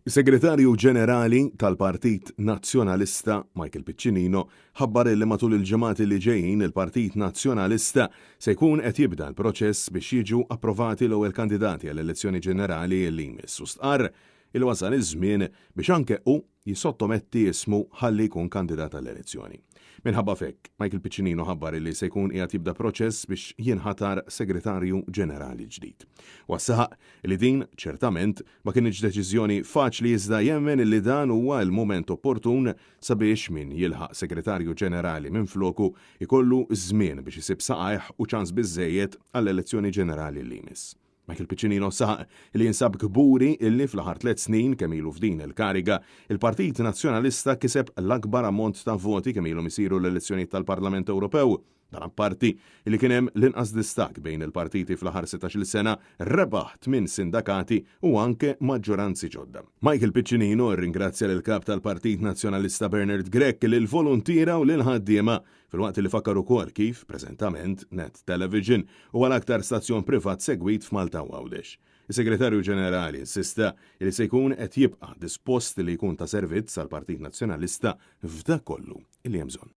Is-Segretarju Ġenerali tal-Partit Nazzjonalista, Michael Piccinino, ħabbar li matul il-ġimgħat li ġejjin il-Partit Nazzjonalista se jkun qed jibda l-proċess biex jiġu approvati l-ewwel kandidati għall-elezzjoni ġenerali li jmiss u stqarr il wasal iż-żmien biex anke hu jissottometti ismu ħalli jkun kandidat għall-elezzjoni. Minħabba f'hekk, Michael Piccinino ħabbar li se jkun qiegħed jibda proċess biex jinħatar Segretarju Ġenerali ġdid. Huwa saħaq li din ċertament ma kinitx deċiżjoni faċli iżda jemmen li dan huwa l-mument opportun sabiex min jilħaq Segretarju Ġenerali minfloku jkollu żmien biex isib saqajh u ċans biżżejjed għall-elezzjoni ġenerali li jmiss. Michael Piccinino saħaq li jinsab kburi illi fl-aħħar tliet snin kemm ilu f'din il-kariga, il-Partit Nazzjonalista kiseb l-akbar ammont ta' voti kemm ilhom isiru l-elezzjonijiet tal-Parlament Ewropew. Dan apparti li kien hemm l-inqas distakk bejn il-partiti fl-aħħar 16-il sena, rebaħ tmien sindakati u anke maġġoranzi ġodda. Michael Piccinino rringrazzja lill-Kap tal-Partit Nazzjonalista Bernard Grech, lill-voluntiera u lill-ħaddiema Filwaqt li fakkar ukoll kif, preżentament, Net Television huwa l-aktar stazzjon privat segwit f'Malta u Għawdex. Is-Segretarju Ġenerali insista li se jkun qed jibqa' dispost li jkun ta' servizz għall-Partit Nazzjonalista f'dak kollu li hemm bżonn.